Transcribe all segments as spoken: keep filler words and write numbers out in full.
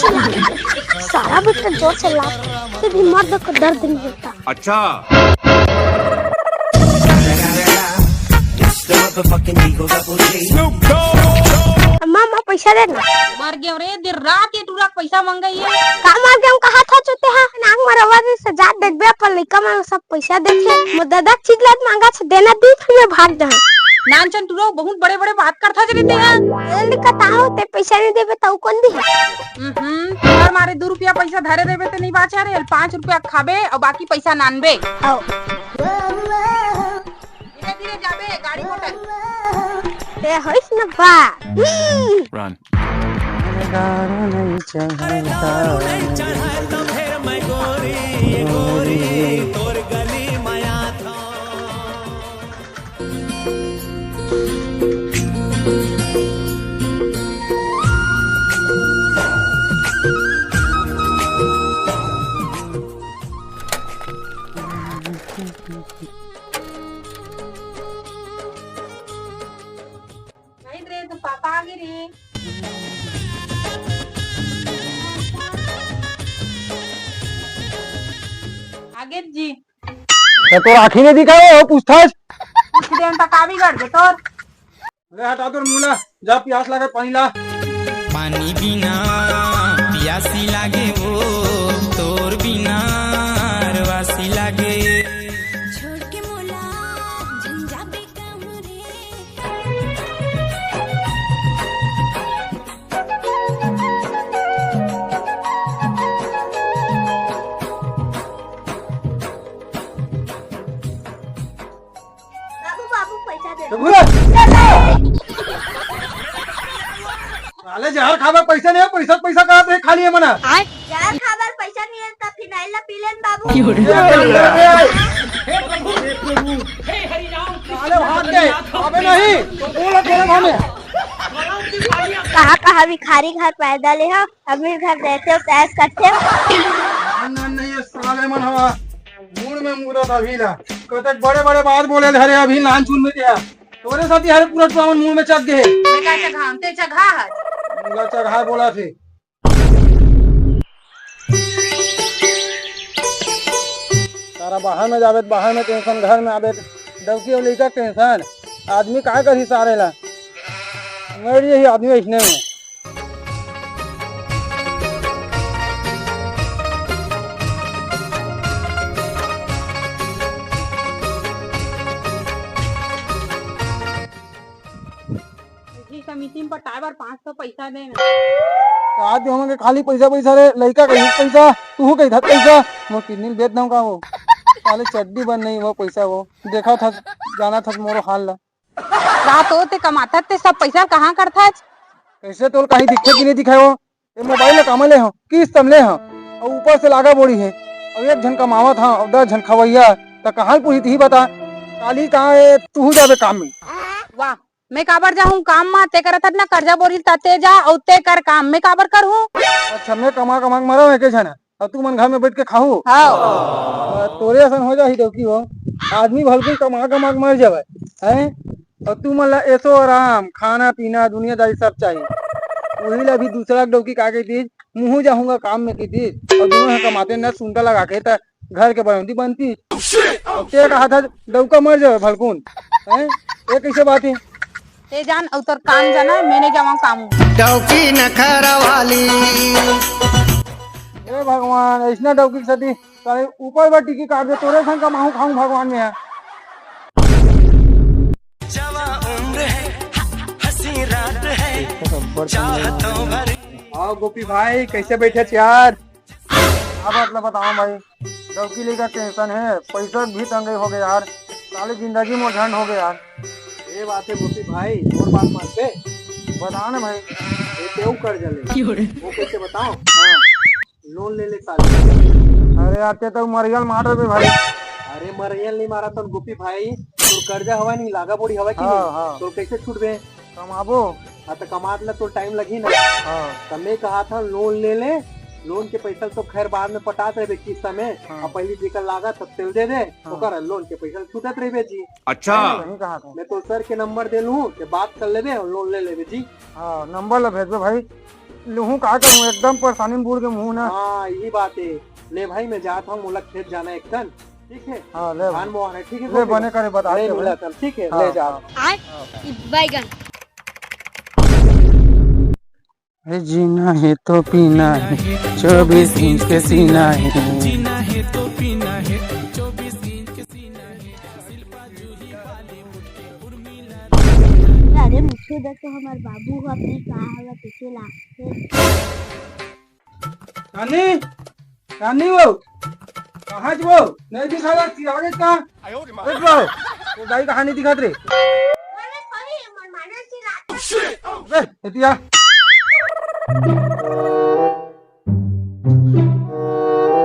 सारा बेटा जोर से लात, फिर भी मर्द को दर्द नहीं होता। अच्छा। अम्मा, अम्मा, पैसा दे ना। मर गए रे, दिन रात ये टूरा पैसा मंगाई है। का मर गए, हम कहा था चुते हैं, नाक मरवा दे, सजा देखबे, अपन लइका मन सब पैसा देखे। मोर दादा चिल्लात मांगा छ, देना दी, फिर मैं भाग जा। नानचन टूरा बहुत बड़े-बड़े बात करथा जरे ते हा। ए, लिखा ता हो, ते पैसा नहीं देबे, ताऊ कौन दी? हम्म, तुम्हार मारे दू रुपया पैसा धरे देबे ते नहीं बाचा रे, पाँच रुपया खाबे और बाकी पैसा नानबे। आओ। धीरे-धीरे जाबे, गाड़ी मोटर। ते होइस न बा। हम्म। Run। नहीं रे, तो पापा आगे रे। आगे जी। तो तोर आँखी नहीं दिखाए हो, पूछताछ? पूछ दे, उनका का बिगड़ गए तोर? अरे हटा तोर मुंह ला, जा प्यास लगे पानी ला। पानी बिना पियासी लागे वो, तोर बिना अरवासी लागे। छोड़ के मोला झंझा बेकम रे। बाबू, बाबू, पैसा दे। तो बोला। साले जहर खाबे पैसा नहीं है, पैसा पैसा कहा थे खाली है मना। जहर खाबर पैसा नहीं है, तब फिनाइल ला पी लेन बाबू। साले भाग गए। अबे नहीं, तो बोला तेरे घर में। कहाँ कहाँ भिखारी घर पैदा ले हो, अमीर घर रहते हो, ऐश करते हो। ना, ना, नहीं, ये साले मन हवा। मूड़ में मूड़त अभी ला। कतक बड़े-बड़े बात बोले धरे अभी नान चुन में दिया। तोरे साथी हरे पूरा टुआ मन मूड़ में चढ़ गए। मैं का चघाम, ते चघा हर। मूड़ा चघा बोला थे। सारा बाहर में जावे त बाहर में tension, घर में आवे त डौकी अउ लइका के tension। आदमी काय करही सारे ला? मर जही आदमी अइसने में। निधि समिति में पटाए बर पाँच सौ पैसा देना। आज हमन के खाली पैसा, पैसा रे, लइका कही पैसा, तू कही धत पैसा, मोर kidney ल बेच दऊं का वो? साले चड्डी बन नहीं वो पैसा वो, देखा था, जाना था मोरो हाल ला। रात होते कमाथस ते सब पैसा कहाँ करथस? कैसे तोल कहीं दिखे कि नहीं दिखाए वो? ये mobile ला कामा ले हो, किस्त म ले हो, अउ ऊपर से लागा बोड़ी है, अउ एक झन कमावत हा अउ दस झन खवैया, त कहाँ पुरी तिही बता? काली कहाँ है, तू जाबे काम में। वाह, मैं काबर जाहूँ काम मा? ते करत हस ना कर्जा बोरी, त ते जा अउ ते कर काम, मैं काबर करहूँ? अच्छा, मैं कमा कमा के मरव एके झन, अउ तू मन घर में बैठ के खाहू? हाँ। तोरे असन हो जाही देवकी हो, आदमी भलकुन कमा कमा के मर जावे, हैं? अउ तू मन ला ऐसो आराम, खाना पीना, दुनियादारी सब चाहिए। वही ला भी दूसरा डौकी का कहितिस, मुँहू जाहूँगा काम में कहितिस, अउ दोनों ह कमाते न सुनता लगा के त घर के बनौती बनती। अब ते कहा था डौका मर जावे भलकुन, हैं? ये कैसे बात है? ते जान अउ तोर काम जाना, मैं नहीं जावा काम। डौकी नखरा वाली। हे भगवान, ऐसना डौकी के साथी साले ऊपर बर टिकी काट दे, तोरे संग कमाहूं खाऊं भगवान में है। जवा उम्र है, ह-, हंसी रात है, चाहतों भरी। आओ गोपी भाई, कैसे बैठे थे यार? अब मतलब बताओ भाई, डौकी लेकर tension है, पैसा भी तंगई हो गया यार, साली जिंदगी में झंड हो गया यार। ये बात है गोपी भाई, और बात मानते? बता ना भाई। ये तेऊ कर्जा ले। क्यों रे? वो कैसे बताओ? हाँ। लोन ले ले साले। अरे यार, ते तो मरियल मार रहे भाई। अरे मरियल नहीं मारा तो गोपी भाई, तोर कर्जा हवा नहीं, लागा बोड़ी हवा कि हाँ, नहीं? हाँ। तो कैसे छूटबे? कमाबो। हाँ, तो कमात ला तो टाइम लगी ना। हाँ। तो मैं कहा था लोन ले ले, लोन के पैसा तो खैर बाद में पटात रहे किस्त में। हाँ। अब पहली जेकर लागा तब तेल दे दे, हाँ। ओकर लोन के पैसा छूटत रहे जी। अच्छा। सही कहा था। मैं तो सर के नंबर दे लूँ, ते बात कर लेबे और लोन ले लेबे जी। हाँ, नंबर ला भेजबे भाई। लूहूं का करूं, एकदम परेशानी में बूड़ गे हूं ना। हाँ, यही बात है। ले भाई, मैं जात हूँ, मोला खेत जाना है एक कन, ठीक है? हाँ, ले भाई। धान बोआना है, ठीक है? ले, बने करे, बता ले दे भाई। मिला तब, ठीक है? हाँ, ले जा। हाँ। आय, बैगन। अरे जीना है तो पीना है, चौबीस इंच के सीना है। जीना है तो पीना है, चौबीस इंच के सीना है। अरे मुझे इधर तो हमारे बाबू हो अपने कहा हुआ पीछे लागथे। रानी, रानी वो, कहाँ वो? नहीं दिखा रहा, चिरागे का? अरे वो, वो दाई कहाँ नहीं दिखात रे? अरे, एतिया।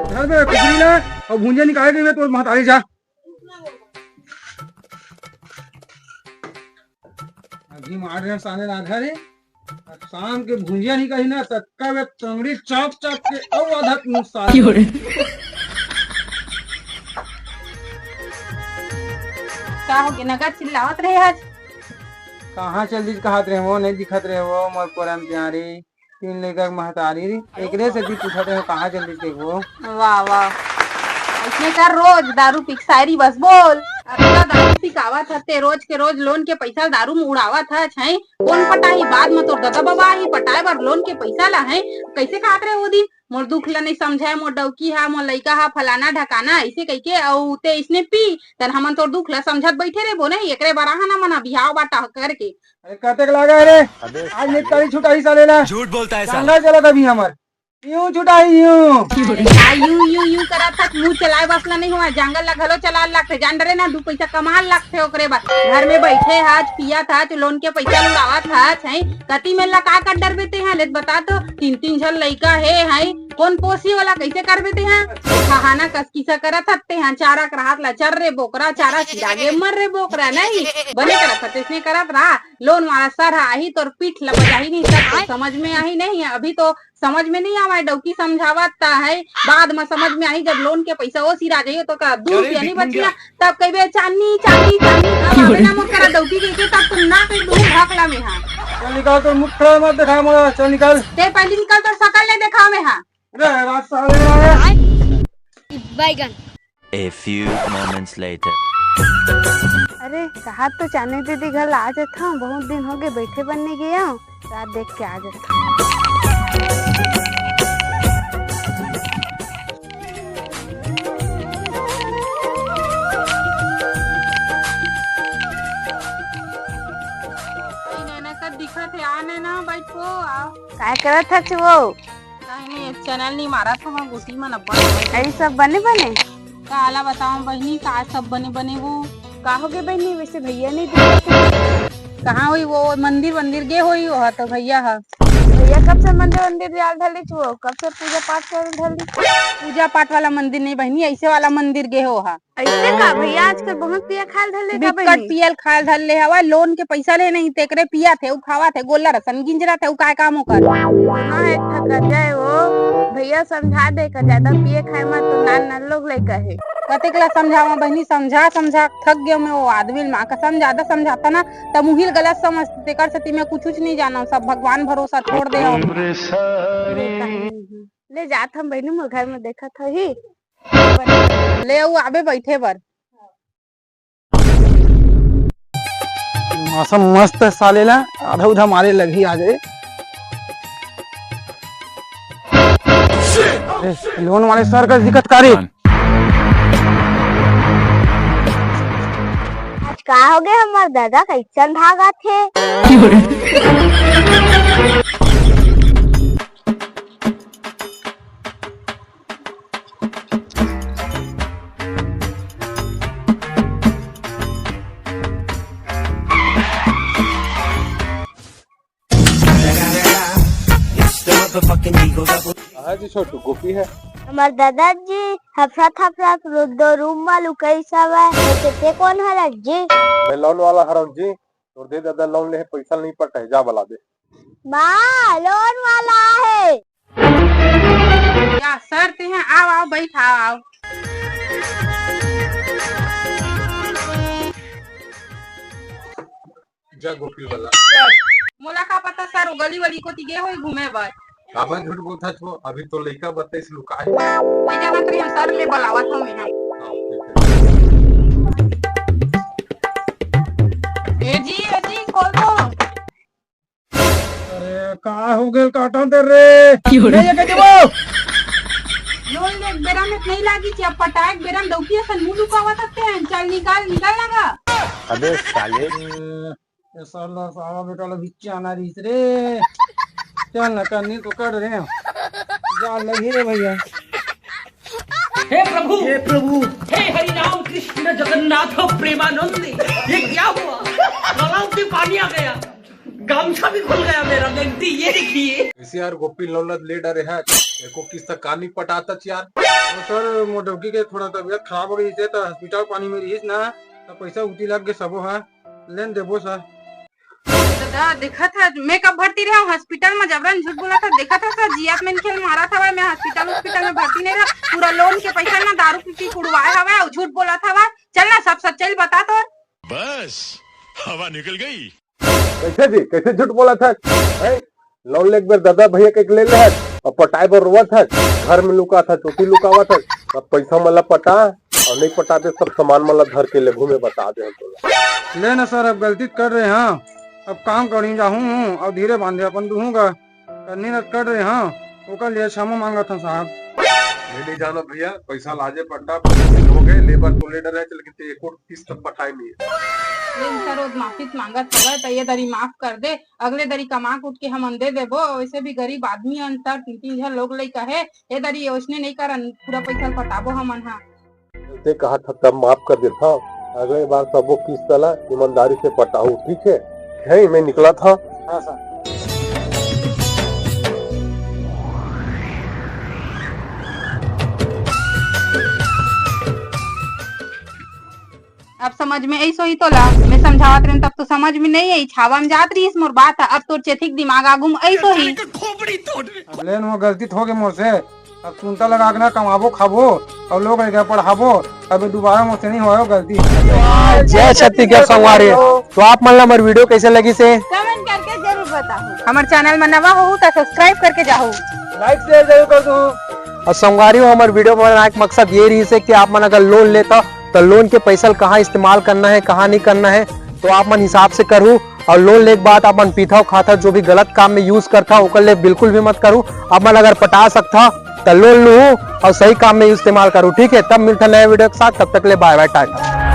चल बे, कुकरी ला, अउ भुंजिया निकाल के मैं तोर महतारी जा। अभी मार रहे हैं साले राधा रे। अब शाम के भुंजिया नहीं कही ना, सक्का में तंगड़ी चाप चाप के अउ आधा नुकसान। का हो गे नगा चिल्लावत रहे आज? कहाँ चल दिस कहत रहे वो, नहीं दिखत रहे वो, मोर कोरन प्यारी। तीन लइका के महतारी रे, एकरे सेती पूछत हे, कहाँ चल दिस वो? वाह, वाह। अइसने कर, रोज दारू पी के शायरी बस बोल। अतना दारू पी के आवत हस ते, रोज के रोज लोन के पइसा दारू में उड़ावत हस, हैं? कोन पटाही? बाद में तोर ददा बबा आही पटाए बर, लोन के पइसा ला, हैं? कइसे कहत रहे वो दिन, मोर दुख ला नइ समझय, मोर डौकी हा, मोर लइका हा, फलाना ढकाना, अइसे कहिके, अउ ते अइसने पी, तब हमन तोर दुख ला समझत बइठे रहिबो, नहीं? एकरे बर आहा ना मन बिहाव बाटा करके। अरे कतेक लागा हे रे? अबे आज निपटारी छुटाई साले ला। झूठ बोलता है साला। चांदा चलत अभी हमर। यूं छुटाई यूं। अरे का यूं, यूं, यूं करत हस? मुंह चलाए बस ला नहीं हुआ, जंगल ला घलो चलाए लागथे। जान डरे ना, दू पइसा कमाए लागथे ओकरे बर। घर में बइठे हस, पियत हस, लोन के पइसा उड़ावत हस, हैं? कति मेर ला का कर डरबे तेहा? ले बता तो, तीन, तीन झन लइका हे, हैं? कोन पोसी वाला कइसे करबे तेहा? खहाना कस किसा करत हस तेहा, चारा के राहत ला चर रे बोकरा, चारा चिरागे मर रे बोकरा, नहीं? बने करत हस, अइसने करत रहा। लोन वाला सर हा आही, तोर पीठ ला बजाही नहीं, तब तो समझ में आही नहीं, अभी तो समझ में नहीं आवय, डौकी समझावत हे, बाद में समझ में आही, जब लोन के पइसा ओ सिरा जाही, तो का दू रुपया नहीं बची ना, तब कहिबे, "चांदनी, चांदनी, चांदनी।" अब आबे ना मोर करा डौकी कहिके, तब तो ना कहि दूँ भकला में हा। चल निकल, तोर मुख खड़ा मत देखा मोला, चल निकल। ते पहली निकल, तोर सकल नहीं देखा में हा। अरे, रात साले आ। बैगन। A few moments later. अरे, कहा तो चांदनी दीदी घर ला आ जात हूँ, बहुत दिन हो गए बैठे बर नहीं गया हूँ, रात देख के आ जात हूँ। नैना का दिखत है, आ नैना, बैठो, आओ। काय करत हच वो? काहे नहीं, ये चैनल नहीं मारा था, वहाँ गोटी मन अब्बड़। अरे सब बने बने? काला बताओ बहिनी, का सब बने बने वो? का हो गए बहिनी, वैसे भैया नहीं दिखत हे। कहाँ होई वो, मंदिर वंदिर गे होई वो, तो भैया हा। भैया कब से मंदिर वंदिर जाल ढली छुओ, कब से पूजा पाठ कर ढली? पूजा पाठ वाला मंदिर नहीं बहिनी, ऐसे वाला मंदिर गे हो हा। अइसे का भैया, आजकल बहुत पिया खाल धर ले का बिकट बहिनी? पियल खाल धर ले हवा, लोन के पइसा ले नहीं, तेकरे पियत हे, उ खावत हे, गोल्लर असन गिंजरत हे, उ काय काम ओकर? सुना है, थका जाए वो, भैया समझा दे का, ज्यादा पिए खाए मत, तो नान नान लोग लइका हे। कतेक ला समझावा बहिनी, समझा समझा थक गयो मैं, वो आदमी माँ कसम ज्यादा समझाता ना, तब उहिल गलत समझ, तेकर सेती मैं कुछ कुछ नहीं जाना, सब भगवान भरोसा छोड़ दे हूँ। ले जात हम बहिनी, मोर घर में देखत होही। ले अउ आबे बैठे बर। मौसम मस्त हे साले ला, आधा उधा मारे लगही आज रे। ए, लोन वाले सर का दिक्कत का रे? आज का हो गए, हमर दादा कैसन भागत हे? कहाँ जी छोटू, गोपी है? हमर दादाजी हफरत हफरत दो रूम मा लुकई सवा, वैसे ते कौन हरस जी? मैं लोन वाला हरस जी, तोर दे दादा लोन ले हे, पैसा नहीं पटाए, जा बला दे। माँ, लोन वाला है। या सर, ते हैं, आओ, आओ, बैठ, आओ, आओ। जा गोपी वाला। मोला का पता सर, वो गली वली कोती गे होई घूमे बर। काबर झूठ बोलथस वो? अभी तो लइका बताइस लुकाए। मैं जानत रही, हम सर ले बलावत हूँ मैं। हाँ, ठीक है। ए जी, ए जी, खोल दो। अरे, का हो गेल काटन ते रे? क्यों रे? नहीं, ये कह देबो। लोन ले बेरा में नहीं लागी, जब पटाए बेरा में डौकी असन मुंह लुकावा सकते हैं। चल निकाल, निकाल ना गा। अबे साले। ए, ए साला, साला बेटा ला बिच्चे आना रहीस रे। चल ना, करनी तो कर रहे हैं। जा लगी रे भैया। हे प्रभु, हे प्रभु, हे हरि राम कृष्ण जगन्नाथ प्रेमानंद, ये क्या हुआ? गलाव से पानी आ गया, गमछा भी खुल गया मेरा, गलती ये देखिए। ऐसे यार गोपी लौलत ले डरे है, एको किस्त का नहीं पटाता यार। और सर, मोर डौकी के थोड़ा तबीयत खराब हो गई से, तो हॉस्पिटल पानी में रहीस ना, तो पैसा उठी लग गए सबो हा, लेन देबो सर। दादा, देखत हस, मैं कब भर्ती रहे हूँ हॉस्पिटल में, जबरन झूठ बोलत हस, देखत हस, जियत में खेल मारत हवय, मैं हॉस्पिटल, हॉस्पिटल में भर्ती नहीं रहा, पूरा लोन के पैसा ना दारू पी के उड़वाए हवय, अउ झूठ बोलत हवय। चल ना, सब सच्चाई बता तो। बस, हवा निकल गई। कैसे जी, कैसे झूठ बोलत हस? हैं? लोन लेके बेर दादा भैया के ले ले हस, अब पटाए बर रोवत हस, घर में लुकात हस, चोटी लुकावत हस, अब पैसा मला पटा, और नहीं पटाबे सब सामान मला धर के ले घूमे बता दे हम तोला। ले ना सर, अब गलती कर रहे हैं, अब काम करी जाहूँ, अब धीरे बांधे अपन दूहूँगा। करनी न कर रहे हाँ, ओकर लिए क्षमा मांगत हन साहब। मैं नहीं जानत भैया, पैसा लाजे पट्टा, बहुत दिन हो गए, लेबर तो लेटर है, लेकिन ते एको किस्त पठाए नहीं। लेकिन सर, वो माफी मांगत हवय, त ये दरी माफ कर दे, अगले दरी कमा के उठ के हमन दे देबो। वैसे भी गरीब आदमी हन सर, तीन तीन झन लोग लइका हे, ये दरी ओसने नहीं करन, पूरा पैसा पटाबो हमन हा। ते कहा था तब माफ कर देता, अगले बार सबो किस्त ला ईमानदारी से पटाऊ, ठीक है? है, मैं निकला था। हाँ सर। अब समझ में ऐसो ही तोला, मैं समझावत रहेन तब तो समझ में नहीं आई, छावा में जात रहीस मोर बात ह, अब तोर चेथिक दिमाग आगू में ऐसो ही। अब लेन वो गलती हो गई मोर से, अब चुनता लगा के ना कमाबो खाबो और लोग आगे पढ़ाबो, अब दोबारा मोर से नहीं होय गलती। जय छत्तीसगढ़ संगवारी। तो आप मन ला हमर वीडियो कैसे लगिस हे? कमेंट करके जरूर बताओ। हमर चैनल में नवा हो तो सब्सक्राइब करके जाओ। लाइक शेयर जरूर कर दो। और संगवारी हो, हमर वीडियो बनाए के मकसद ये रहीस हे कि आप मन अगर लोन लेता तो लोन के पैसा ल कहाँ इस्तेमाल करना है, कहाँ नहीं करना है, तो आप मन हिसाब से करहू। और लोन लेके बाद आप मन पीथव खाथव जो भी गलत काम में यूज करथा ओकर ले बिल्कुल भी मत करहू। आप मन अगर पटा सकथा त लोन लूहू और सही काम में इस्तेमाल करहू, ठीक है? तब मिलता नया वीडियो के साथ, तब तक ले बाय बाय, टाटा।